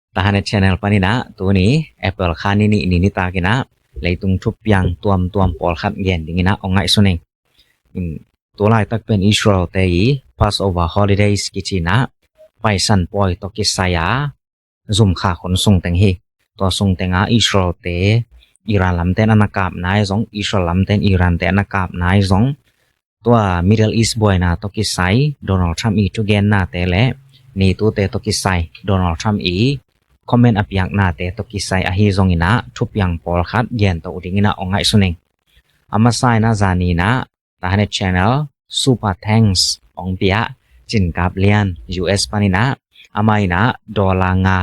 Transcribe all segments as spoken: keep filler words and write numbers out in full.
Tahan Channel panin ah tuni April kha ni nih ni nitak in ah leitung thupiang tuamtuam pawlkhat gen dingin ah hong ngaihsun ing. Tu laitak pen Israel-te i Passover Holidays kici in ah Paisan pawi tawh kisai a zum kha khun sungteng hi. Tua sungteng ah Israel-te Iran lamten a na kap nai zong, Israel lamten Iran-te a na kap nai zong, tua Middle East buaina tawh kisai Donald Trump i thugennate le NATO-te tawh kisai Donald Trump i comment a piaknate tawh kisai ahi zongin ah thupiang pawlkhat gen to uh dingin ah hong ngaihsun ing. A masa in ah zani in ah Tahan Channel Super Thanks hong pia Cin Kap Lian, U S panin ah, amah in ah dollar nga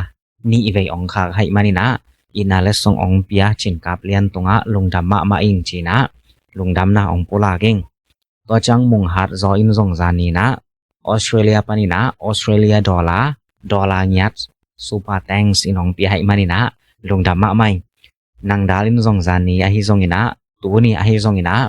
nih vei hong khak ahih manin ah, itna letsong hong pia Cin Kap Lian tungah lungdam mahmah ing ci in ah lungdamna hong pulak ing. Tua ciang Mung Hat Zaw in zong zani in ah Australia panin ah Australia dollar, dollar ngiat Super Thanks in hong pia ahih manin ah lungdam mahmah ing. Nang Dal in zong zani ahi zongin ah, tuni ahi zongin ah,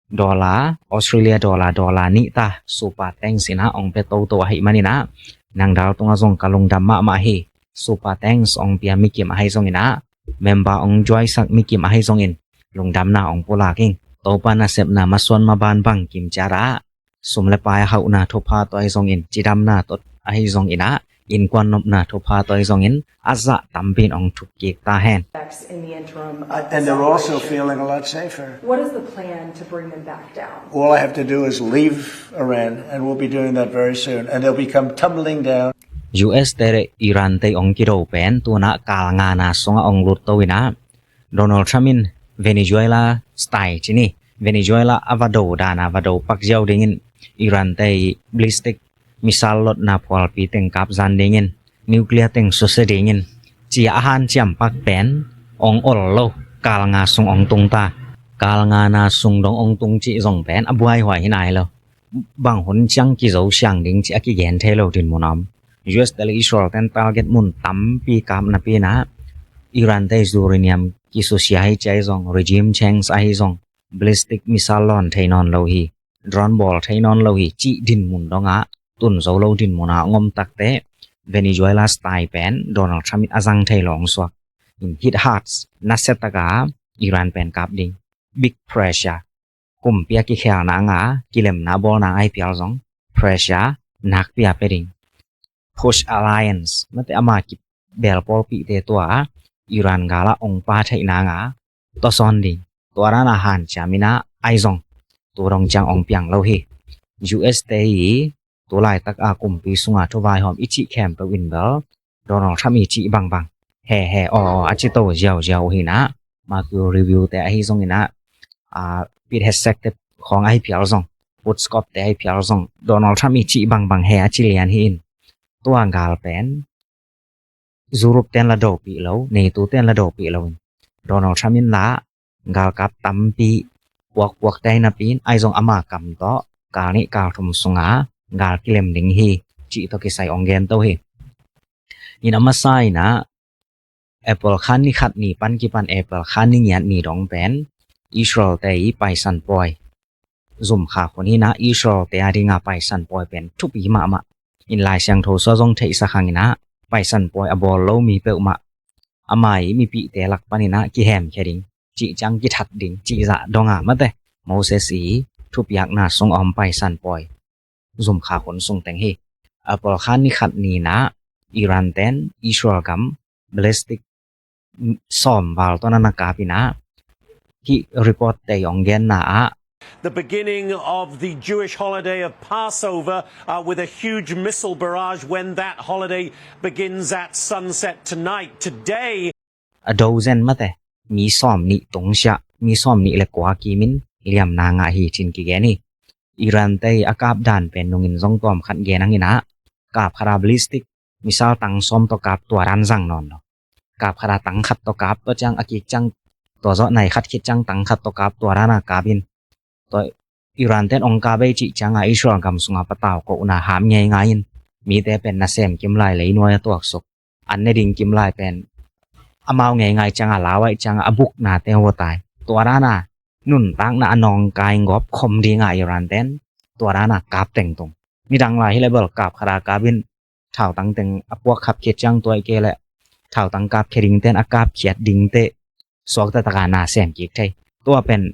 dollar, Australia dollar, dollar nih ta Super Thanks in ah hong pia toto ahih manin ah, nang Dal tungah zong ka lungdam mahmah hi. Super Thanks hong pia mikim ahi zongin ah, member hong join sak mikim ahi zongin lungdamna hong pulak ing. Topa nasepna masuan maban bang kim ciat ah, sum le pai a hauhna thupha tawh ahi zongin, cidamna tawh ahi zongin ah, innkuan nopna thupha tawh ahi zongin, a zah tampi in hong thukkik ta hen. Effects in the interim of And they're also this operation. Feeling a lot safer. What is the plan to bring them back down? All I have to do is leave Iran, and we'll be doing that very soon. And they'll become tumbling down. U S-te le Iran-te hong kido pen tu in ah kal ngana sungah hong lut to in ah, Donald Trump in Venezuela style ci ni, Venezuela a va do dan a va do pak ziau dingin, Iran-te i ballistic missile lotna phualpi teng kap zan dingin, nuclear teng susia dingin, ci a hanciam pak pen hong ol lo, kal nga sung hong tung ta. Kal ngana sung dong hong tung cih zong pen a buaihuai hi nai lo. Bang hun ciang kizo siang ding ci a kigen thei lo dinmun a om. U S-te le Israel-ten target mun tampi kap napi in ah, Iran-te i uranium kisusia hi ci ahi zong, regime change ahi zong, ballistic missile lawn thei nawn lo hi, drone bawl thei nawn lo hi cih dinmun dongah tun zo lo dinmun ah hong om takteh, Venezuela style pen Donald Trump in a zang thei lo hong suak. In hit hard, nasia taka Iran pen kap ding. Big pressure. Kumpi a kikhelna nga, kilemna bawlna nga hi phial zong, pressure nakpi a pia ding. Push alliance, mate ama kibel pawlpihte tua Iran gal ah hong pha theihna nga tawsawn ding. Tua dan a hanciam in ah ahi zong, tu dong ciang hong piang lo hi. U S-te i tu laitak a kumpi sunga thuvaihawm i cih khempeuh in bel Donald Trump i cih bangbang, he he aw aw a ci to ziauziau uh hi in ah, Mercury Review-te ahi zongin ah, Pete Hegseth-te khawng ahi phial zong, Pete Scott-te ahi phial zong, Donald Trump i cih bangbang he a ci lian hi in. Tua gal pen Europe-ten la dopih lo, NATO-ten la dopih lo in, Donald Trump in la galkap tampi puakpuak te ahi napi in, ahi zong ama kam tawh kal nih kal thum sunga gal kilem ding hi cih tawh kisai hong gen to hi. In a masa in ah, April kha ni khat ni pan kipan April kha ni ngiat ni dong pen Israel-te i Paisan pawi zum kha khun hi in ah, Israel-te a dinga Paisan pawi pen thupi mahmah. In Lai Siangtho sua zong theihsa khang in ah, Paisan pawi a bawl lo mi peuhmah ama i mipihte lak panin ah kihemkhia ding, cih ciang kithat ding cih zah dong a, mate, Moses i thupiakna sung a om Paisan pawi zum kha khun sungteng hi. April kha ni khat ni in ah Iran-ten Israel gam ballistic sawm val tawh na na kap in ah, hih report-te i hong genna ah, The beginning of the Jewish holiday of Passover, uh, with a huge missile barrage when that holiday begins at sunset tonight. Today, a dozen, mate, mi sawm nih tungsiah, mi sawm nih le kua kimin liamna ngah hi cin kigen hi. Iran-te i a kap dan pen nungin zong tawm khat gen hang in ah, kap khat a ballistic missile tang sawm tawh kap, tua dan zang nawn lo. Kap khat a tang khat tawh kap, tua ciang a kik ciang, tua zawh nai khat khit ciang tang khat tawh kap, tua dan a kap in, tua Iran-ten hong kap ei cih ciang a Israel gam sungah patau kohna ham ngeingai in, mite pen nasem kim lai, leinuai a tuaksuk, an ne ding kim lai pen amau ngeingai ciang a lau ahih ciang a, a buknate hua tai. Tua dan a nuntakna a nawngkai gawp khom ding a Iran-ten tua dan a kap tengtung. Nidang lai hi le bel kap khat a kap in, thautang teng a puak khap khit ciang, tua i kei leh thautang kapkhia dingte in a kapkhiat dingte suakta taka na sem kik thei. Tua pen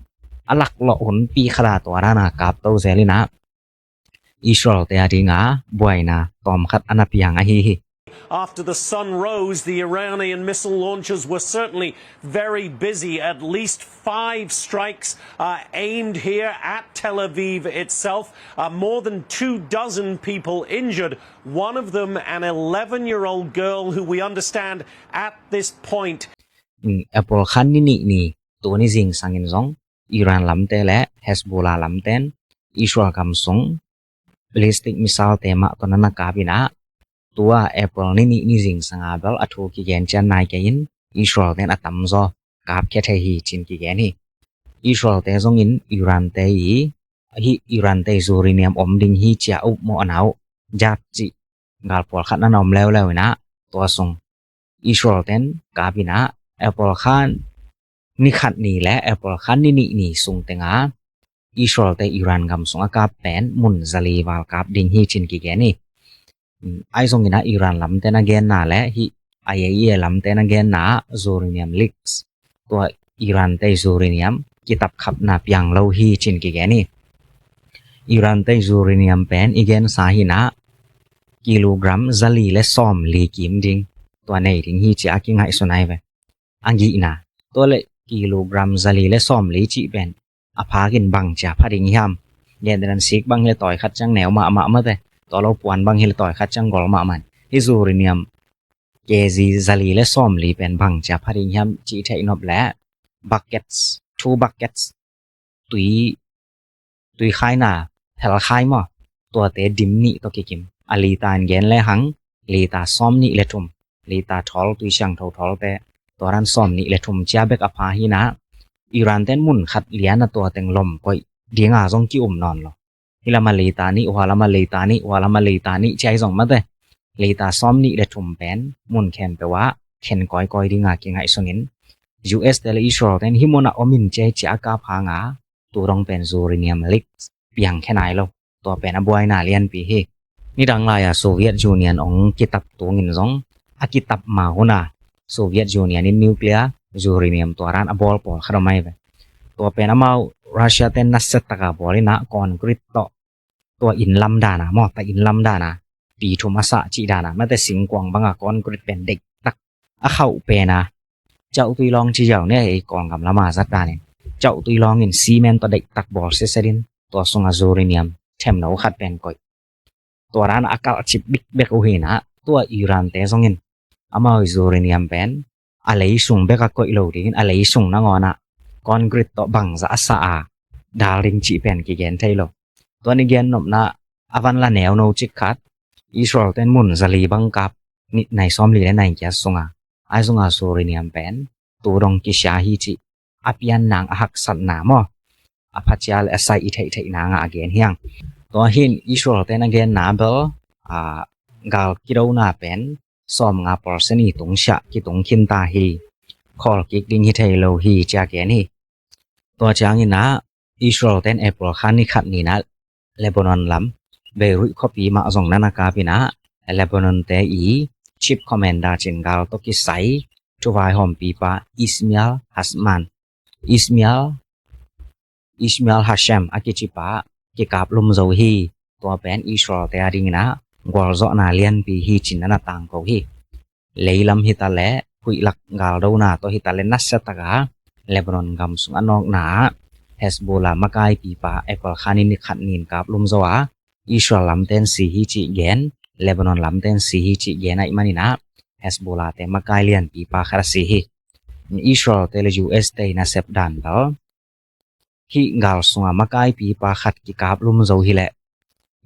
a laklawh hunpi khat a tua dan a kap to zel in ah Israel-te a ding a buaina tawm khat a na piang ahi hi. After the sun rose, the Iranian missile launchers were certainly very busy. At least five strikes uh, aimed here at Tel Aviv itself. Uh, more than two dozen people injured, one of them an eleven-year-old girl who we understand at this point. Mm, April kha ni nih ni, tuni zingsang in zong Iran lamte le Hezbollah lamte in Israel gam sung ballistic missile-te mah tawh na na kap in ah, tua April ni nih ni zingsang a bel a thu kigen ciat nai kei in Israel-te in a tamzaw kapkhia thei hi ci-in kigen hi. Israel-te zongin Iran-te i, hih Iran-te i uranium om ding hi ci-a upmawhna uh, jat cih galpual khat na na om leuleu in ah, tua sung Israel-te in kap in ah, April kha ni khat ni le April kha ni nih ni sung teng a Israel-te Iran gam sung a kap pen mun zali val kap ding hi ci-in kigen hi. Mm, ahi zongin ah Iran lamte in a genna le hih I A E A lamte in a genna ah uranium leaks, tua Iran-te i uranium kitapkhapna piang lo hi ci-in kigen hi. Iran-te i uranium pen i gensa hi in ah kilogram zali le sawmli kim ding, tua nei ding hi ci-a kingaihsun ahi ve. A gihna, tua le kilogram zali le sawmli cih pen a phak in bang ci-a pha ding hiam? Gentehna in sik bang hi le tawi khat ciang neu mahmah mate, tua lo puan bang hi le tawi khat ciang gol mahmah in. Hih uranium K G zali le sawmli pen bang ci-a pha ding hiam cih theih nop le buckets, two buckets, tui, tui khaina, phel khai maw, tuate dim nih tawh kikim. A liter in gen le hang, liter sawmnih le thum, liter thawl, tui siangtho thawlte, tua dan sawmnih le thum ci-a bek a pha hi in ah, Iran-te in mun khat lian a tua teng lom koih ding a zong ki-um nawn lo. Hih lam ah liter nih, hua lam ah liter nih, hua lam ah liter nih ci-a hi zong mate, liter sawmnih le thum pen mun khempeuh ah khen kawikawi ding a kingaihsun in, U S-te le Israel-te in hih mun ah om in ci-a, ci-a kap hang a, tu dong pen uranium leaks piang khe nai lo. Tua pen a buaina lianpi hi. Nidang lai-a Soviet Union hong kitap tungin zong a kitap ma hun a Soviet Union in nuclear uranium tua dan a bawl pawlkhat om ahi ve. Tua pen amau Russia-te in nasia taka bawl in ah concrete tawh, tua inn lam dan a maw, ta inn lam dan a, pi thum a sah cih dan a, mate singkuang bang a concrete pen deihtak a khauh pen a, Chauh Tui Lawng ci ziau ni, ei Kawlgam lam a zat dan in, Chauh Tui Lawng in cement tawh deihtak bawl siasia in, tua sung a uranium themno khat pen koih. Tua dan a kalh cip bikbek uh hi in ah, tua Iran-te zongin amau i uranium pen a lei sung bek a koih lo dingin, a lei sung nangawn ah concrete tawh bangzah a sah a dal ding cih pen kigen thei lo. Tua ni gen nopna a van la neuno cik khat, Israel-te in mun zali bang kap, ni, nai sawmli le nai giat sung a, ahi zong a uranium pen tu dong kisia hi cih a pian nang a haksatna maw, a phacia le a sai i theihtheih nang a gen hi hang. Tua hi in Israel-te in a genna bel, a, gal kidona pen sawmnga percent i tung siah kitung khin ta hi. Khawl kik ding hi thei lo hi ci-a gen hi. Tua ciangin ah Israel-te in April kha ni khat ni in ah Lebanon lam Beirut khuapi mah zong na na kap in ah, Lebanon-te i chief commander ci-in gal tawh kisai thuvaihawmpipa Ismail Hasman, Ismail, Ismail Hashem a kicipa kikap lum zo hi. Tua pen Israel-te a dingin ah gualzawhna lianpi hi ci-in na na tangko hi. Leilam hi ta leh, huih lak galdona tawh hi ta leh, nasia taka Lebanon gam sung a nawkna ah Hezbollah makaipipa April kha ni khat ni in kap lum zo a, Israel lamte in si hi cih gen, Lebanon lamte in si hi cih gen ahih manin ah Hezbollah-te makai lianpipa khat a si hi. Israel-te le U S-te i nasep dan bel, hih gal sungah makaipipa khat kikap lum zo hi leh,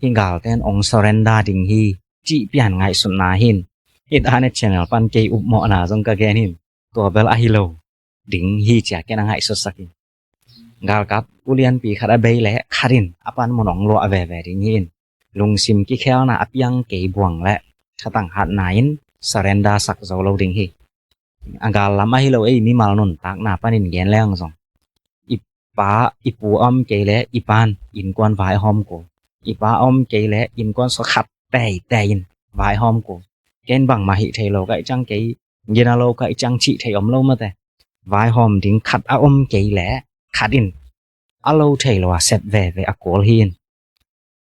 hih galte in hong surrender ding hi cih pian ngaihsutna hi in, hih dan a channel pan kei upmawhna zong ka gen hi in, tua bel ahi lo ding hi ci-a ken a ngaihsutsak hi. Galkap ulianpi khat a bei leh khat in a panmun hong luah veve ding hi in, lungsim kikhelna a piang kei buang leh khatang hatna in surrender sak zo lo ding hi. A gal lam ahi lo, ei mimal nuntakna panin gen leng zong, i pa i pu a om kei leh i pa'n innkuan vaihawm kul, i pa a om kei leh innkuan sawt khat teitei in vaihawm kul. Ken bangmah hih thei lo ka hih ciang kei Gina lo ka i ciang cih thei om lo mate. Vaihawm ding khat a om kei leh khat in a lo thei lo a sep veve a kul hi in.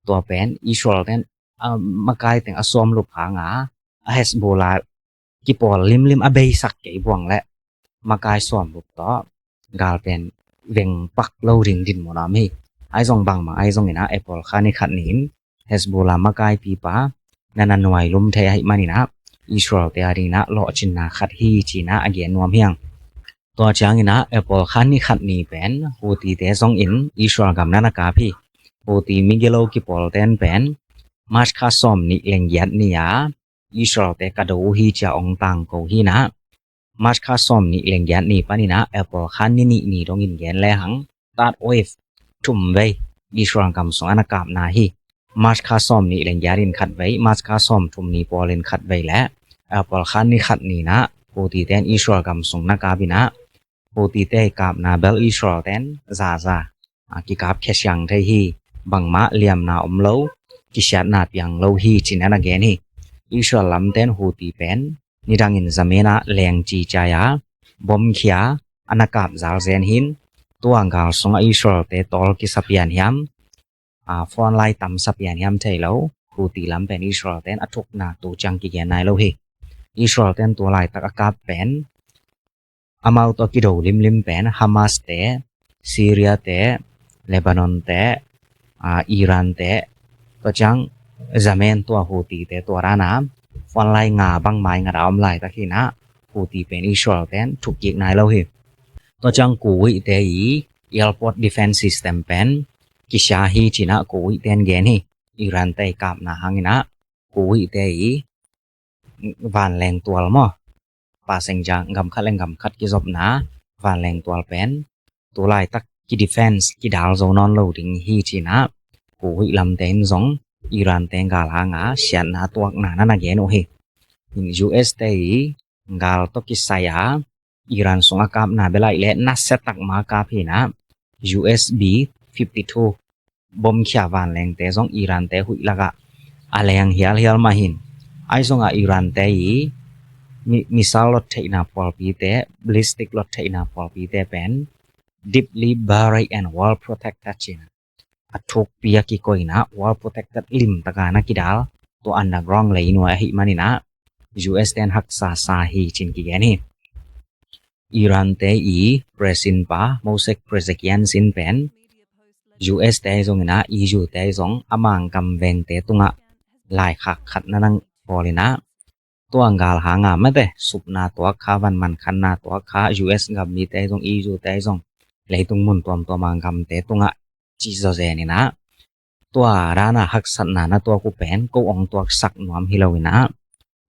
Tua pen Israel ten a makai teng a sawm lup hanga a Hezbollah kipawl limlim a beisak kei buang leh makai sawm lup tawh gal pen veng pak lo ding din mun a om hi. Ahi zong bangbang ahi zongin ah April kha ni khat ni-in Hezbollah makaipipa nana nuai lum thei ahih manin ah Israel te a dingin ah lawhcinna khat hi ci-in ah a gen nuam hi hang. Tua ciangin ah April kha ni khat ni pen Houthi te zongin Israel gam nana kap hi. Houthi migilo kipawl ten pen March kha sawm nih leng giat ni-a Israel te ka do uh hi ci-a ong tangko hi in ah March kha sawm nih leng giat ni panin ah April kha ni nih ni dongin gen lehang third wave thum vei Israel gam sung ana kapna hi. March kha sawm nih leng giat in khat vei, March kha sawm thum ni pawl in khat vei leh April kha ni khat ni-in ah Houthi ten Israel gam sung na kap in ah Houthi te kapna bel Israel ten zaza a kikap khia siang thei hi. Bangmah liamna om lo, kisiatna piang lo hi ci-in ah na gen hi. Israel lam ten Houthi pen nidangin zamen ah leng cicai a bom khia ana kap zal zen hi in, tua gal sungah Israel te tawl kisa pian hiam, a, front line tam sa pian hiam thei lo. Houthi lam pen Israel ten a thukna tu ciang kigen nai lo hi. Israel ten tua laitak a kap pen amau tawh kido limlim pen Hamas te, Syria te, Lebanon te, a, Iran te, tua ciang zamen tua Houthi te tua dan a front line nga bang mai ngat a om laitak hi in ah Houthi pen Israel ten thukkik nai lo hi. Tua ciang Kuwait te i airport defense system pen kisia hi ci-in ah Kuwait ten gen hi. Iran te i kapna hangin ah Kuwait te i vanleng tual maw, passenger gam khat leng gam khat kizopna vanleng tual pen tu laitak ki defense kidal zo nawn lo ding hi ci-in ah Kuwait lam te in zong Iran te gal hanga siatna tuakna nana gen uh hi. U S te i gal tawh kisai a Iran sung a kapna bel ahih leh nasia tak ma kap hi in ah U S B fifty two bom khia vanleng te zong Iran te huih lakah a leng hialhial mah hi in. Ahi zongah Iran te i mi-, missile lot theihna phualpi te, ballistic lot theihna phualpi te pen deeply buried and well protected ci-in ah a thukpi a kikoih in ah well protected limtak a na kidal tua underground lei nuai ahih manin ah U S ten haksa sa hi ci-in kigen hi. Iran te i president pa Mossad Pezeshkian sin pen U S te zongin ah E U te zong a mang gam veng te tungah laikhak khat nana bawl in ah tua gal hanga mate supna tuak kha, van mankhanna tuak kha, U S gam mite zong, E U te zong, leitung mun tuamtuam a gam te tungah cih zawzen in ah tua dan a haksatna na tuak uh pen ko ong tuaksak nuam hi lo in ah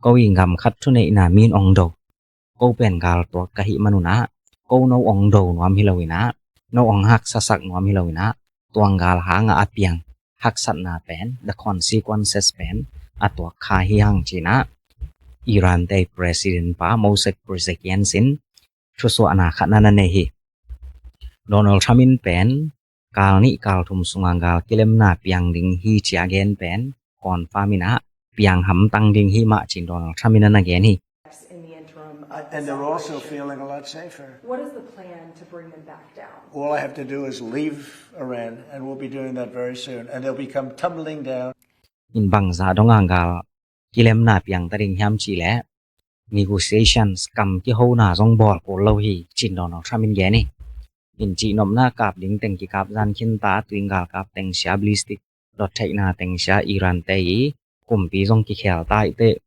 ko i gam khat thuneihna mi in ong do, ko pen gal tuak ka hih man un ah ko no ong do nuam hi lo in ah no ong haksasak nuam hi lo in ah tua gal hanga a piang haksatna pen, the consequences pen a tuak kha hi hang ci-in ah Iran te president pa Mossad Pezeshkian sin thusuahna khat nana nei hi. Donald Trump in pen kal nih kal thum sunga gal kilemna piang ding hi ci-a gen pen confirm in ah piang hamtang ding hi mah ci-in Donald Trump in nana gen hi. In the interim, uh, and they're also feeling a lot safer. What is the plan to bring them back down? All I have to do is leave Iran, and we'll be doing that very soon. And they'll become tumbling down. In bangzah dong a gal kilemna piang ta ding hiam cih leh negotiations, kam kihona zong bawl kul lo hi ci-in Donald Trump in gen hi. In cihnopna kap ding teng kikap zan khinta, tuing galkap teng sia, ballistic lot theihna teng sia Iran te i kumpi zong kikhel ta hi teh,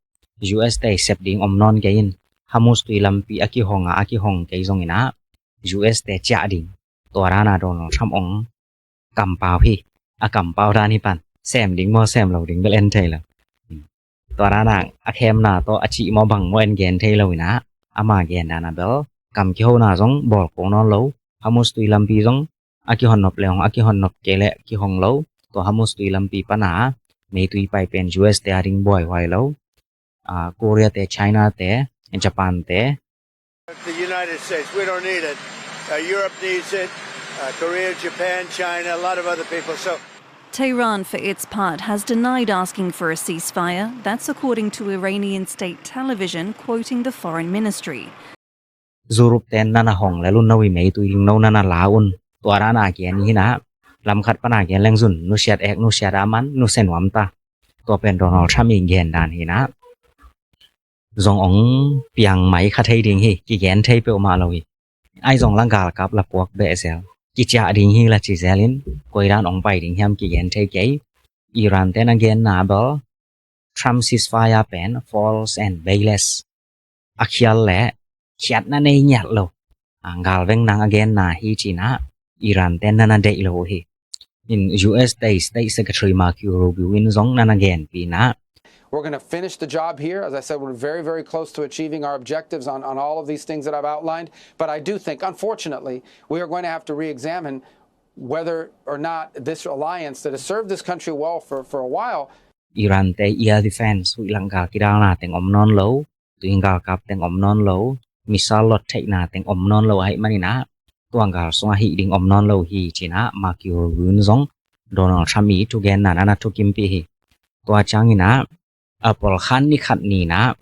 U S te sep ding om nawn kei in, Hormuz tui lampi a kihong a, a kihong kei zongin ah U S te ciah ding, tua dan a Donald Trump ong kampau hi. A kampau dan hi pan, sem ding maw sem lo ding bel en thei lo. Tua dan a a khemna tawh a cih maw bang maw en gen thei lo in ah ama gen dan a bel kam kihona zong bawl kul nawn lo, Hormuz tui lampi zong a kihon nop leh hong, a kihon nop kei leh kihong lo. Tua Hormuz tui lampi pan a meitui pai pen U S te a ding buaihuai lo. Ah, Korea te, China te, Japan te. The United States, we don't need it. Uh, Europe needs it. Uh, Korea, Japan, China, a lot of other people. So Tehran, for its part, has denied asking for a ceasefire. That's according to Iranian state television, quoting the foreign ministry. Europe ten nana hong le lun no i mei tu ing no nana la un. Tua dan a gen hi na. Lam khat pan a gen leng zun nusiat ek nusiat a man nusia nuam ta. Tua pen Donald Trump i gen dan hi na. Zong ong piang mai kha thei ding hi, kigen thei peuhmah lo hi. Ai zong la galkap la puak beh zel, kiciah ding hi la ci zel in, koi dan ong pai ding hiam kigen thei kei. Iran te na genna bel Trump ceasefire pen false and baseless, a khial le khiatna nei ngiat lo. A, gal veng nang a genna hi ci na Iran te nana deih lo hi. In U S State, State Secretary Marco Rubio in zong nana genpi na. We're going to finish the job here. As I said, we're very, very close to achieving our objectives on, on all of these things that I've outlined. But I do think, unfortunately, we are going to have to re-examine whether or not this alliance that has served this country well for, for a while. Iran te air defense, huih lang gal kidalna teng om nawn lo, tuing galkap teng om nawn lo, missile lot theihna teng om nawn lo ahih manin a, tua gal sungah hih ding om nawn lo hi ci na Marco Rubio in zong Donald Trump i thugenna nana thukimpih hi. Tua ciangin a, a pawlkhan ni khat ni na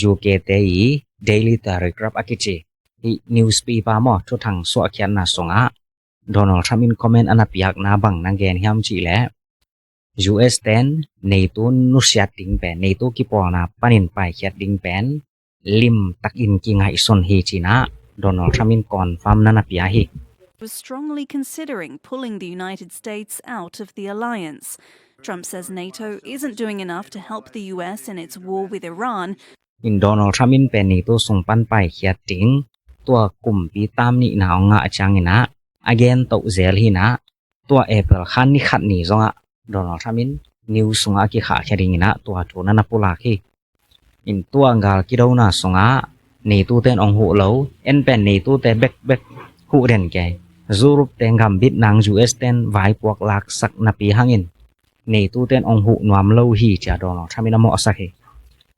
U K te i Daily Telegraph a kici hih newspaper maw thuthang suahkhiatna sungah Donald Trump in comment ana piakna bang na gen hiam cih leh U S ten NATO nusiat ding pen, NATO kipawlna panin paikhiat ding pen lim takin kingaihsun hi ci na Donald Trump in confirm nana pia hi. Was strongly considering pulling the United States out of the alliance. Trump says NATO isn't doing enough to help the U S in its war with Iran. In Donald Trump in pen NATO sung pan paikhiat ding tua kumpi tam nihna ong ngah ciangin a, a gen toh zel hi na, tua April kha ni khat ni zongah Donald Trump in news sungah a kikhahkhia dingin a tua thu nana pulak hi. In tua gal kidona sungah NATO ten ong huh lo, en pen NATO te bekbek huh den kei. Europe te gambit nang U S ten vaipuak laksak napi hangin NATO ten ong huh nuam lo hi cia Donald Trump in a mawhsak hi.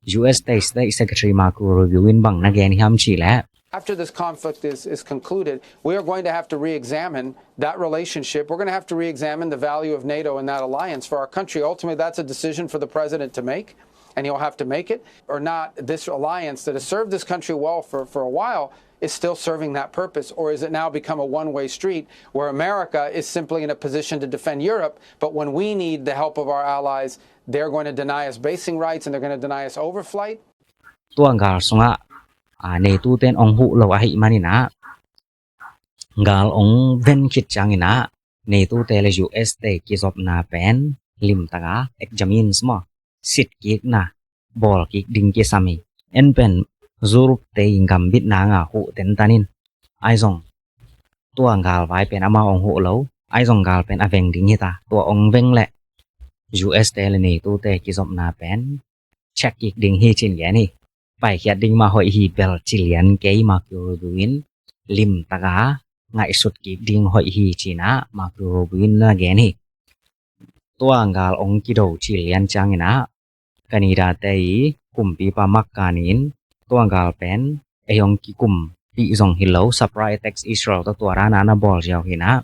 U S State, State Secretary Marco Rubio in bang na gen hiam cih leh, after this conflict is, is concluded, we are going to have to re-examine that relationship. We're going to have to re-examine the value of NATO and that alliance for our country. Ultimately, that's a decision for the president to make, and he'll have to make it, or not. This alliance that has served this country well for, for a while is still serving that purpose, or is it now become a one-way street where America is simply in a position to defend Europe, but when we need the help of our allies, they're going to deny us basing rights and they're going to deny us overflight? Tua gal sungah, a, NATO ten ong huh lo ahih manin a, gal ong ven khit ciangin a, NATO te le U S te kizopna pen limtaka examines maw, sitkikna, bawlkik ding kisam hi. En pen Europe te in gambit nanga huh tentan in, ai zong tua gal vai pen amau ong huh lo, ai zong gal pen a veng ding hita, tua ong veng leh U S te le NATO te kizopna pen check kik ding hi cin gen hi. Paikhiat ding mah hoih hi bel ci lian kei Marco Rubio in limtaka ngaihsut kik ding hoih hi cina Marco Rubio in na gen hi. Tua gal ong kido ci lian ciangin a Canada te i kumpipa Mark Carney in tua gal pen ei ong kikumpih zong hi lo, surprise attack Israel tawh tua dana na bawl ziau hi na,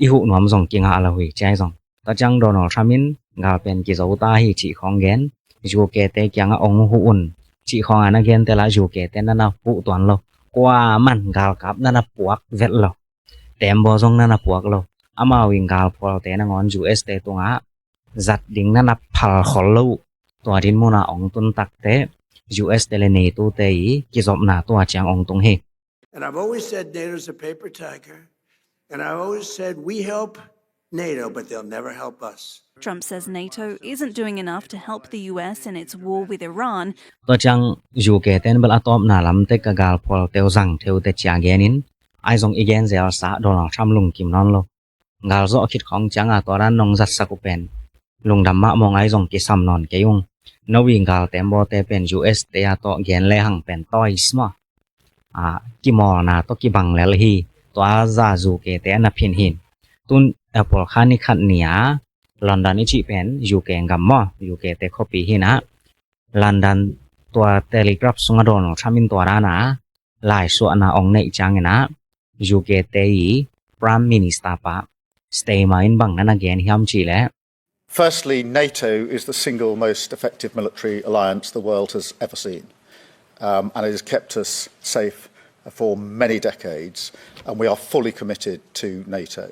i huh nuam zong kingah lo hi cia hi zong. Tua ciang Donald Trump in gal pen kizo ta hi cih khawng gen, U K te kiangah ong huh un cih khawng a na gen te la U K te nana huh tuan lo. Kuaman galkap nana puak vet lo. Tembaw zong nana puak lo. Amau in galphualte nangawn U S te tungah zat ding nana phal khol lo uh. Tua din muna ong tun takte U S te le NATO te i kizopna tua ciang ong tung hi. And I've always said NATO's a paper tiger, and I've always said we help NATO, but they'll never help us. Trump says NATO isn't doing enough to help the U S in its war with Iran. Tua ciang U K ten bel a tawpna lam tek a galphualte uh zang theu te cia genin, ai zong i gen zelsa Donald Trump lungkim nawn lo. Gal zawh khit khawng cianga tua dan nong zatsak uh pen lungdam mah mawng ai zong kisam nawn kei ung. No i gal tembawte pen U S te a tawh gen lehang pen toys maw, a, kimawlna tawh kibang lel hi. Tua za U K te a na phin hin. Tun April kha ni khat ni a London i cih pen U K gam maw, U K te khuapi hi na. London tua Telegraph sunga Donald Trump in tua dana laisuahna ong neih ciangin a U K te i Prime Minister pa Starmer in bang na na gen hiam cih leh, Firstly, NATO is the single most effective military alliance the world has ever seen, um, and it has kept us safe for many decades, and we are fully committed to NATO.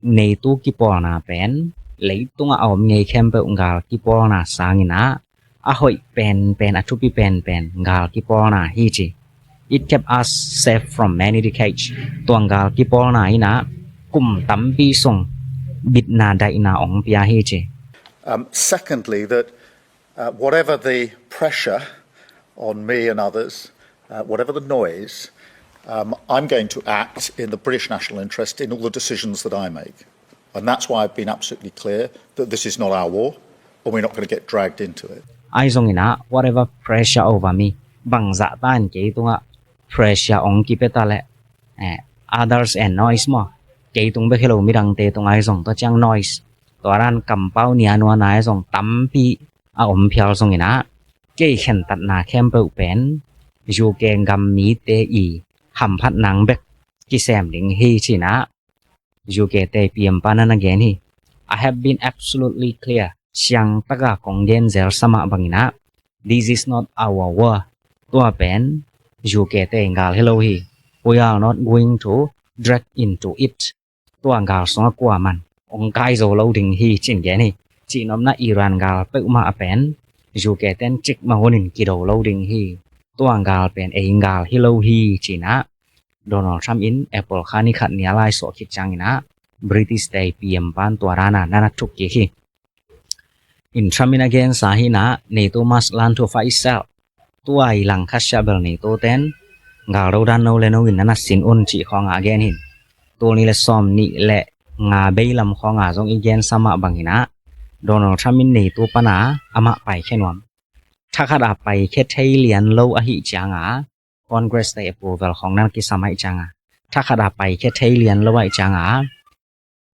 NATO kipawlna pen leitungah a om ngei khempeuh gal kipawlna sanginah a hoih penpen, a thupi penpen gal kipawlna hi ci. It kept us safe from many decades. Tua gal kipawlna inah kum tampi sung bitna daihna ong pia hi ci. Um, secondly, that uh, whatever the pressure on me and others, uh, whatever the noise, um, I'm going to act in the British national interest in all the decisions that I make. And that's why I've been absolutely clear that this is not our war and we're not going to get dragged into it. Ahi zongin ah, whatever pressure over me, bangzah tan kei tungah pressure ong kipia ta leh, eh, others and noise maw, kei tung bek hi lo midangte tung ahi zong, tua ciang noise, tua dan kampau nia nua na ahi zong tampi a om phial zongin ah, kei khentatna khempeuh pen U K gam mite i hamphat nang bek kisem ding hi ci-in ah, U K te P M pa na na gen hi. I have been absolutely clear. Siang taka kong gen zel sa mah bangin ah, this is not our war. Tua pen U K te gal hi lo hi. We are not going to drag into it. Tua gal sungah kuaman ong kai zo lo ding hi ci-in gen hi. Cihnopna Iran gal peuhmah a pen U K ten cikmah hunin kido lo ding hi. Tua gal pen ei gal hi lo hi ci-in ah, Donald Trump in April kha ni khat ni a laisuah khit ciangin ah, British te P M pan tua dan a na na thuk kik hi. In Trump in a gensa hi-in ah, NATO must learn to fight itself. Tua i langkhat siah bel NATO ten gal do dan no le no in na na sin un cih khawngah a gen hi. Tul nih le sawm nih le nga bei lam khawngah zong i gensa mah bangin ah, Donald Trump in NATO pana amah paikhia nuam. Thakhat a paikhia thei lian lo ahih ciangah, Congress te approval khawng na na kisam ahih ciangah, thakhat a paikhia thei lian lo ahih ciangah,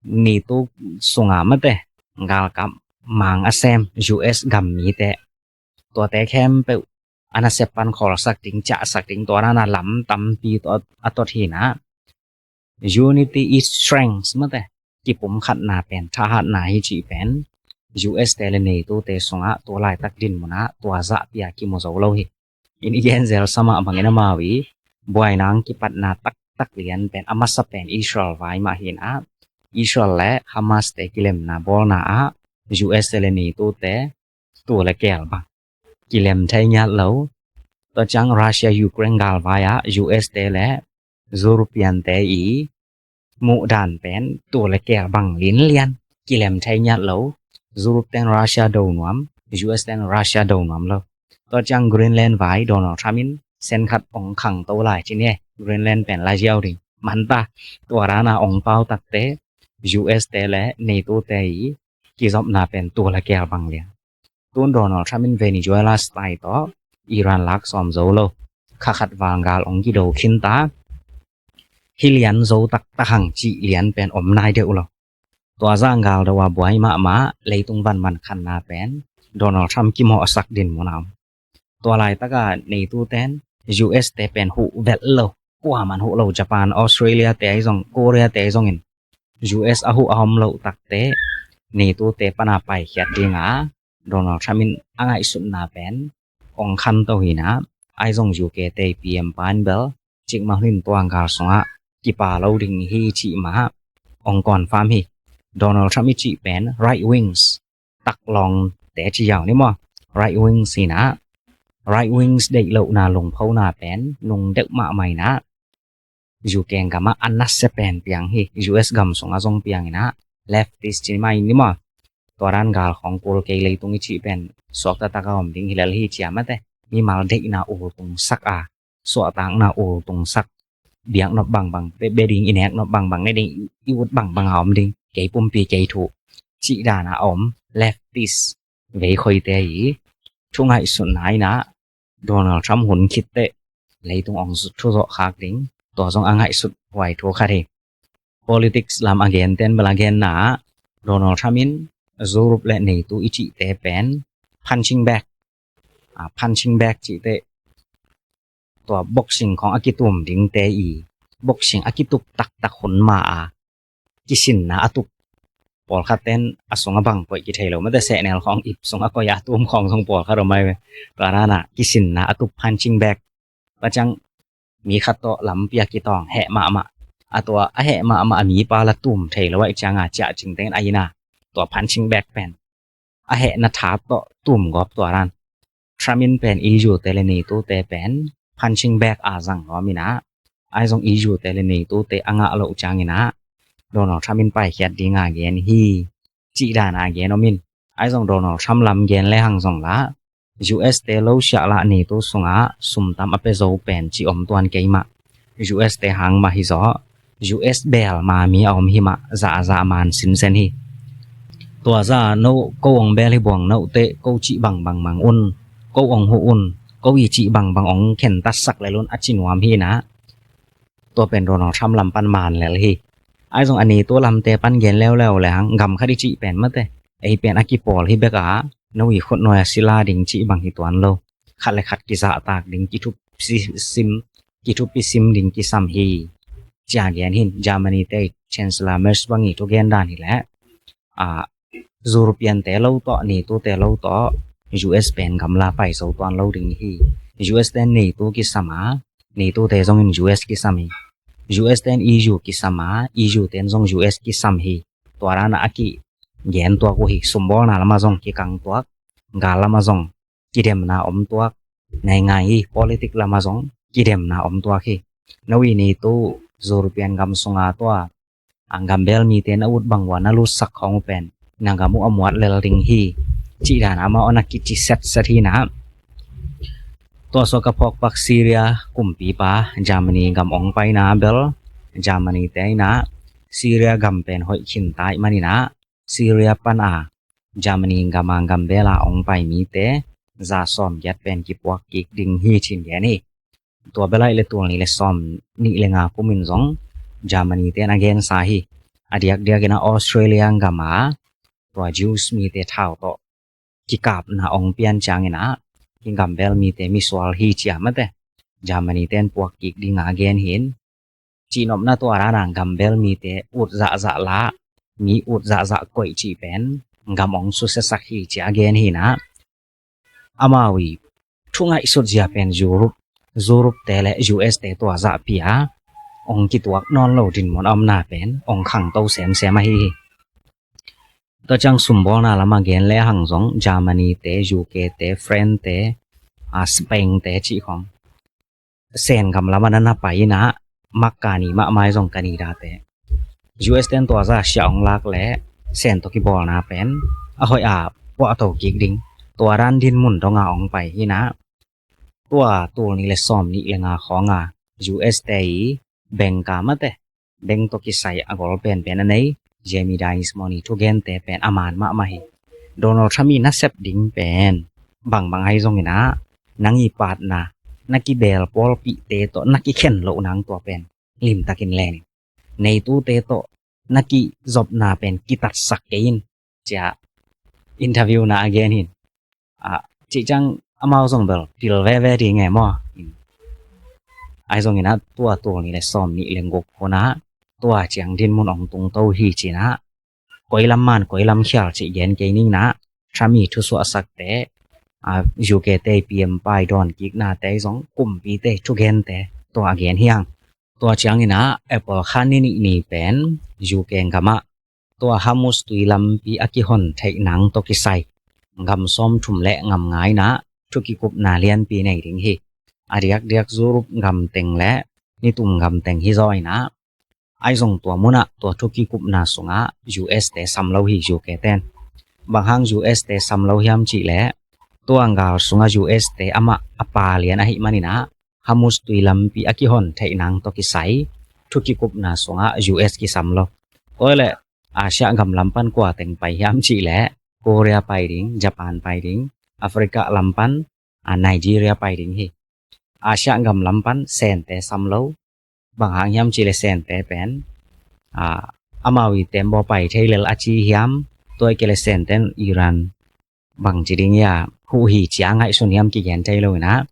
NATO sunga mate galkap mang a sem U S gam mite, tuate khempeuh a nasep pan khawlsak ding, ciahsak ding, tua dan a lam tampi tawh a tot hi-in ah, unity is strength mate, kipumkhatna pen thahatna hi cih pen U S te le NATO te sungah tua laitak dinmun ah tua zahpi a kimu zo lo hi. In i gen zel sa mah bangin amau i buaina ang kipatna taktak lian pen a masa pen Israel vai mah hi-in ah, Israel le Hamas te kilemna bawlna ah U S te le NATO te tua le keel bang kilem thei ngiat lo. Tua ciang Russia Ukraine galvai ah U S te le European te i muh dan pen tua le keel bang linlian, kilem thei ngiat lo. Europe ten Russia do nuam, U S ten Russia do nuam lo. Tua ciang Greenland vai Donald Trump in sen khat ong khangto lai ci ni e, Greenland pen la ziau ding. Manta tua dan a ong pau takte U S te le NATO te i kizopna pen tua le keel bang lian. Tun Donald Trump in Venezuela style tawh Iran lak sawm zo lo. Kha khat val gal ong kido khin ta. Hi lian zo taktak hang cih lian pen om nai deuh lo. Tua zah gal do a buai mahmah leitung van man khanna pen Donald Trump kimawhsak dinmun a om. Tua laitaka NATO ten U S te pen huh velh lo. Kuaman huh lo, Japan, Australia te ahi zong, Korea te ahi zongin U S a huh a om loh takte NATO te pana paikhiat dinga Donald Trump in a ngaihsutna pen ong khanto hi-in ah, ahi zong U K te P M pa in bel cikmah hunin tua gal sungah kipa lo ding hi cih mah ong confirm hi. Donald Trump i cih pen right wings, taklawngte ci ziau ni maw, right wings hi-in ah, right wings deih lohna lungphona pen nung deuh mahmah in ah, U K gamah a nasia pen piang hi. U S gam sungah zong piang in ah, leftist ci mai ni maw, tua dan gal khawng kul kei, leitung i cih pen suakta taka om ding hi lel hi ci a mate, mimal deihna ultungsak a, suahtakna ultungsak, biaknop bangbang be ding, i neknop bangbang ne ding, i ut bangbang a om ding, kei pumpi kei thu cih dan a om leftist veikhoite i thu ngaihsutna in ah, Donald Trump hun khit teh leitung ong zut thuzawh khak ding, tua zong a ngaihsut huai thu khat hi. Politics lam a genten bel a genna ah, Donald Trump in Europe le NATO i cihte pen punching bag, a, punching bag cih teh tua boxing khawng a kitum dingte i boxing a kitup taktak hun ma a kisinna a tup Pawlkhat ten a sung a bang koih kithei lo mate, sehnel khawng ip sung a koih a tum khawng zong pawlkhat om ai ve. Tua dan a kisinna a tup, punching bag. Tua ciang mi khat tawh lampi a kitawng heh mahmah. A tua a heh mahmah a mipa la tum thei lo ahih ciang a ciah cingteng in a inn a tua punching bag pen a hehna tha tawh tum gawp tua dan. Trump in pen E U te le NATO te pen punching bag a zang nuam in ah, ahi zong E U te le NATO te a ngah loh ciangin ah Donald Trump in paikhiat ding a gen hi, cih dan a gen om in. Ahi zong Donald Trump lam gen le hang zong lah U S te lo siah lah NATO sungah sum tam a pia zo pen cih om tuan kei mah. U S te hang mah hi zaw, U S beel ma mi a om hi mah, zahzah man sinsen hi. Tua zah no ko ong beel hi buang no teh, ko cih bang bang mang un, ko ong huh un, ko i cih bang bang ong khen tatsak lel un a ci nuam hi nah. Tua pen Donald Trump lam pan man lel hi. Ahi zong a NATO lamte pan gen leuleu le hang gam khat i cih pen mate, ei pen a kipawl hi bek a, no i khut nuai a sila ding cih bang hi tuan lo. Khat le khat kizahtak ding, kithupi sim, kithupi sim ding kisam hi, ci a gen hi. Germany te Chancellor Merz bang i thugen dan hi leh, a, European te lo tawh, NATO te lo tawh, U S pen gamla pai zo tuan lo ding hi. U S ten NATO kisam a, NATO te zongin U S kisam hi. U S ten E U kisam a, E U ten zong U S kisam hi. Tua dan a kigen tuak uh hi. Sumbawlna lam a zong kikang tuak, gal lam a zong kidemna om tuak, nai ngai hi, politik lam a zong kidemna om tuak hi. No i NATO European gam sunga tua a gambel mite na ut bang ua na lutsak khawng uh pen na gam uh a muat lel ding hi, cih dan a amau a na kici setset hi nah. Tua suak a phawkpak Syria kumpipa Germany gam ong paina bel Germany te in ah Syria gam pen hoih khin ta ahih manin ah Syria pan a Germany gam a gambel a ong pai mite za sawm giat pen kipuak kik ding hi, ci-in gen hi. Tua bel ahih leh tul nih le sawm nih le nga kum in zong Germany te na gensa hi. A diakdiak in ah Australia gam a tua Jews mite thau tawh kikapna ong pian ciangin ah hih gambel mite misual hi, ci a mate, Germany ten puak kik ding a gen hi. Cihnopna tua dan a gambel mite ut zahzah lah, mi ut zahzah koih cih pen gam ong susiasak hi, ci a gen hi nah. Amau i thu ngaihsut zia pen Europe, Europe te le U S te tua zahpi a ong kituak nawn lo dinmun a omna pen ong khangto semsem ahi hi. Tua ciang sumbawlna lam a gen le hang zong Germany te, U K te, France te, a, Spain te cih khawng Sen gam lam a na na pai in ah, mak kani mahmah ahi zong Canada te, U S ten tua zah siah ong lak le Sen tawh kibawlna pen a hoih a puahto kik ding, tua dan dinmun dong a ong pai hi nah. Tua tul nih le sawm nih le nga khawng a U S te i bengka mate, beng tawh kisai a gol penpen a nei Jamie Dimon i thugente pen a man mahmah hi. Donald Trump i nasep ding pen bangbang ahi zongin ah, nang i patna, na kibeel pawlpihte tawh na kikhen loh nang tua pen limtakin len in, NATO te tawh na kizopna pen kitatsak kei in, ci a interview na a gen hi. A, cih ciang amau zong bel pil veve ding e maw. Ahi zongin ah tua tul nih le sawm nih le guk hun ah tua ciang dinmun ong tungto hi, ci nah. Koi lam man koi lam khial cih gen kei ning nah. Trump i thusuahsakte, a, U K te i P M pa i dawn kiknate zong kumpite thugente tua a gen hi hang. Tua ciangin ah April kha ni nih ni pen U K gam ah tua Hormuz tui lampi a kihon theih nang tawh kisai gam sawmthum le gam nga in ah thu kikupna lianpi nei ding hi. A diakdiak Europe gam teng le nitum gam teng hi zaw in ah, ahi zong tua mun ah tua thu kikupna sungah U S te sam lo hi, U K ten. Bang hang U S te sam lo hiam cih leh, tua gal sungah U S te amah a pa lian ahih manin ah Hormuz tui lampi a kihon theih nang tawh kisai thu kikupna sungah U S kisam lo. Tua leh Asia gam lam pan kua teng pai hiam cih leh, Korea pai ding, Japan pai ding, Africa lam pan, a, Nigeria pai ding hi. Asia gam lam pan Sente sam lo. Bang hang hiam cih leh Sente pen, a, amau i tembaw pai thei lel a ci hiam, tua i kei leh Sente in Iran bang ci ding ia huh hi, ci a ngaihsun hiam kigen thei lo in ah,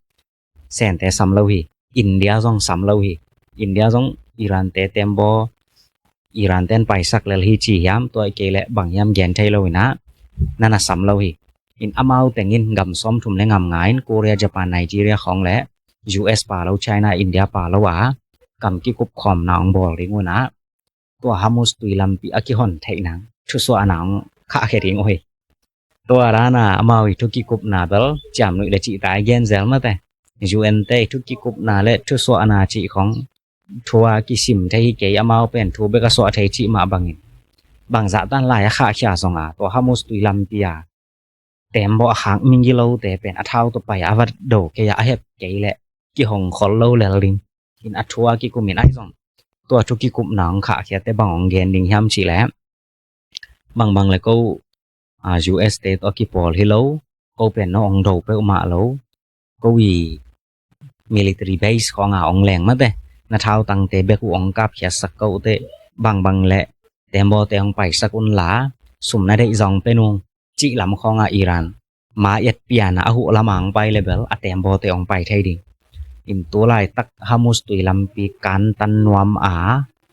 Sente sam lo hi. India zong sam lo hi. India zong Iran te tembaw Iran ten paisak lel hi ci hiam, tua i kei leh bang hiam gen thei lo inah, na na sam lo hi. In amau tengin gam sawmthum le ngam nga in Korea, Japan, Nigeria khawng le U S pa lo, China, India pa lo a kam kikup khawmna hong bawl ding unah, tua Hormuz tui lampi a kihon theih nang thusuahna hong khahkhia ding uh hi. Tua dana amau i thu kikupna bel ciamnuih le cihta i gen zel mate. U N te i thu kikupna le thusuahna cih khong thu a kisim thei hi kei, amau pen thu bek a suah thei cih mah bangin, bangzah tan lai a khahkhia zong a, tua Hormuz tui lampi a teembawh a khak migilote pen a thau tawh pai a va do kei a, a hep kei leh kihong khol lo lel ding. In a thu a kikumin ahi zong, tua thu kikupna hong khahkhiate bang hong gen ding hiam cih leh, bangbang le ko, a, U S te tawh kipawl hi lo, ko pen no hong do peuhmah lo, ko i military base khawng a hong leng mate, na thautangte bek uh hong kapkhiatsak ko uh teh, bangbang le teembawhte hong paisak unla, sum na deih zong pe nung, cih lam khawng a Iran ma et pian a, a huh lam a hong pai le bel a teembawhte hong pai thei ding. In tu laitak Hormuz tui lampi kantan nuam a,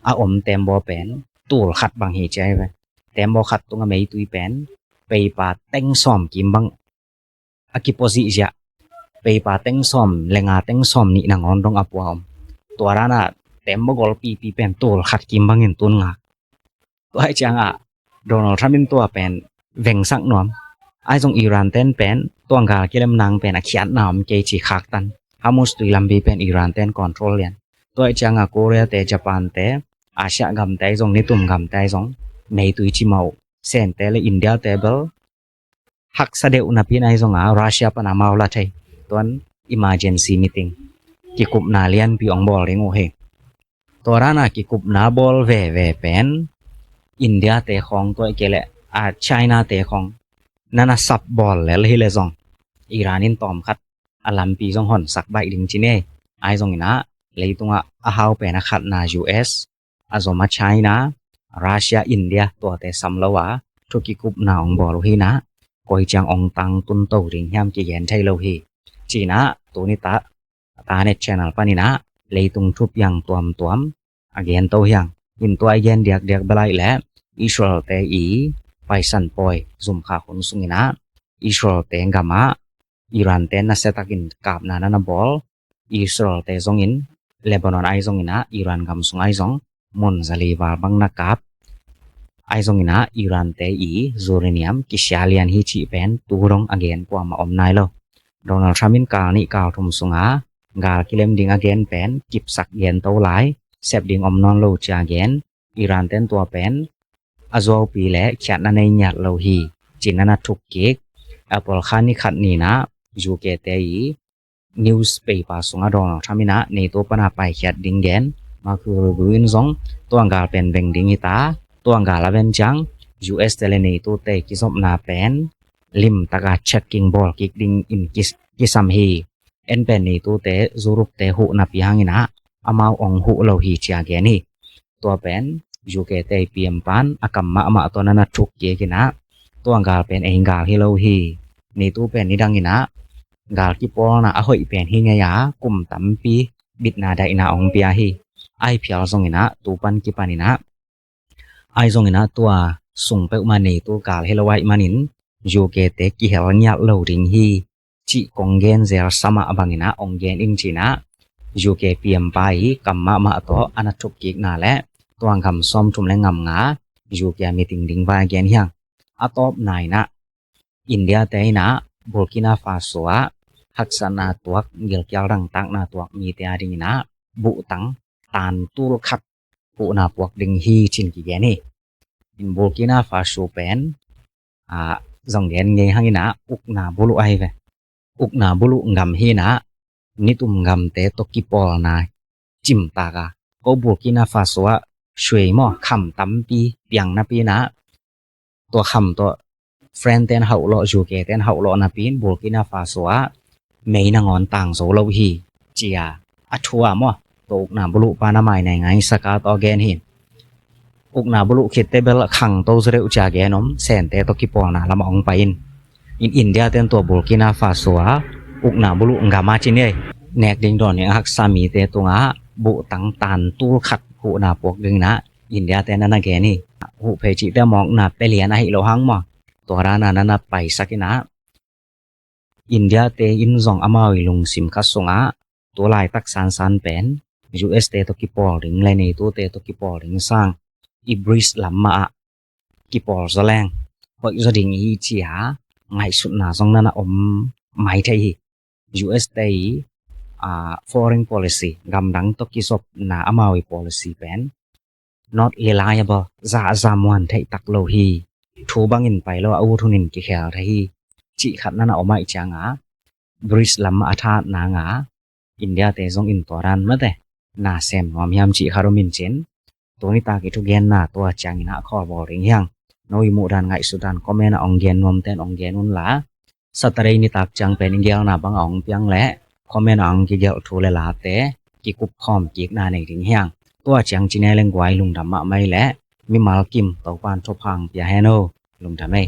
a om teembawh pen tul khat bang hi ci ahi ve. Teembawh khat tung a meitui pen peipa teng sawm kim bang a kipua zihziah, peipa teng sawm le nga, teng sawm nih nangawn dong a pua om. Tua dana teembawh golpipi pen tul khat kim bangin tun ngak. Tua ahih ciangah Donald Trump in tua pen vengsak nuam. Ahi zong Iran ten pen tua gal kilem nang pen a khiatna om kei ci khaktan, Hormuz tui lampi pen Iran ten control lian. Tua ahih ciangah Korea te, Japan te, Asia gamte ahi zong, nitum gamte ahi zong, meitui ci mah uh. Sente le India te bel haksa deuh napi in ahi zong a, Russia pan amau la thei. Tuan emergency meeting, kikupna lianpi hong bawl ding uh hi. Tua dana kikupna bawl veve pen India te khawng, tua i kei leh, a, China te khawng na na sap bawl lel hi le zong, Iran in tawmkhat a lampi zong honsak baih ding ci ni. Ahi zong inah, leitungah a hau pen a khatna U S, a zom a China, Russia, India, tuate sam lo a thu kikupna hong bawl uh hi inah, koi ciang hong tangtun to ding hiam kigen thei lo hi. Ci inah, tuni ta, Tanet channel pan inah leitung thupiang tuamtuam a gen to hi hang. In tua i gen diakdiak bel ahih leh, Israel te i Paisan pawi zumkhak hun sung inah, Israel te gam ah Iran te nasiatakin kapna na na bawl, Israel te zongin Lebanon ahi zong inah, Iran gam sung ahi zong mun zali val bang na kap, ahi zong inah Iran te i uranium kisia lian hi cih pen tu dong a gen kuamah om nai lo. Donald Trump in kal nih kal thum sung a gal kilem ding a gen pen kipsak gen to lai, sep ding om nawn lo ci a gen. Iran ten tua pen a zuaupi le khiatna nei ngiat lo hi ci-in na na thuk kik. April kha ni khat ni inah U K te i newspaper sungah Donald Trump inah NATO pana paikhiat ding gen. Marco Rubio in zong tua gal pen veng ding hi ta, tua gal a ven ciang U S te le NATO te kizopna pen limtaka checking bawl kik dingin kis-, kisam hi. En pen NATO te, Europe te huh napi hang inah amau hong huh lo hi ci a gen hi. Tua pen U K te i P M pan a kam mahmah tawh na na thuk kik inah, tua gal pen ei gal hi lo hi. NATO pen nidang inah gal kipawlna a hoih pen hi ngei a, kum tampi bitna daihna hong pia hi. Ahi phial zong inah tu pan kipan inah, ahi zong inah tua sung peuhmah NATO gal hi lo ahih manin U K te kihel ngiat lo ding hi cih kong gen zel sa mah bang inah hong gen ing ci inah, U K P M pa i kam mahmah tawh a na thuk kikna le tua gam sawmthum le ngam nga U K a meeting ding vai gen hi hang. A tawpna inah India te inah Burkina Faso ah haksatna tuak, gilkial dangtakna tuak mite a ding inah buhtang tan tul khat huhna puak ding hi ci-in kigen hi. In Burkina Faso pen, a, zong gen ngei hang inah ukna buluh ahi ve. Ukna buluh gam hi inah nitum gamte tawh kipawlna cimtak a, ko Burkina Faso ah shuei maw, kham tampi piang napi inah tua kham tawh friend ten hauhlawh, U K ten hauhlawh napi in Burkina Faso ah mei nangawn tang zo lo hi ci a, a thu a maw, tua ukna buluh pa na mai nai ngai saka tawh gen hi. Ukna buluh khitte bel khangto zaw deuh ci a gen om, sente tawh kipawlna lamah hong pai in. In India ten tua Burkina Faso a ukna buluh gam a ci ni ei, nek ding dawn ding a haksa mite tungah buhtang tan tul khat huhna puak ding inah India te nana gen hi. Huhphei cihte mawkna pelian ahi lo hang maw, tua dana nana paisak inah, India te in zong amau i lungsim kha sungah tu laitak sansan pen U S te tawh kipawl ding le neitute tawh kipawl ding sang i BRICS lam mah ah kipawl zaw leng hoih zaw ding hi ci-a ngaihsutna zong nana om mai thei hi. U S te i foreign policy, gamdang tawh kizopna amau i policy pen not reliable, zahzah muan theih tak lo hi. Thu bangin pai lo a, ut hunin kikhel thei hi. Cih khat nana om ahih cianga BRICS lam a thahatna nga India te zong in tua dan mate na sem nuam hiam cih khat om in cin, tuni tak i thugenna tua ciangin ah khawl bawl ding hiang. No i muhdan ngaihsutdan comment a ong gen nuamten ong gen unla, Saturday nitak ciang pen i gelna bang a ong piang leh comment a ong kigelh thu le late kikup khawm kikna nei ding hiang. Tua ciang cine leng guai lungdam mahmah ei leh mimal kim Topan thupha ong pia hen o. Lungdam ei.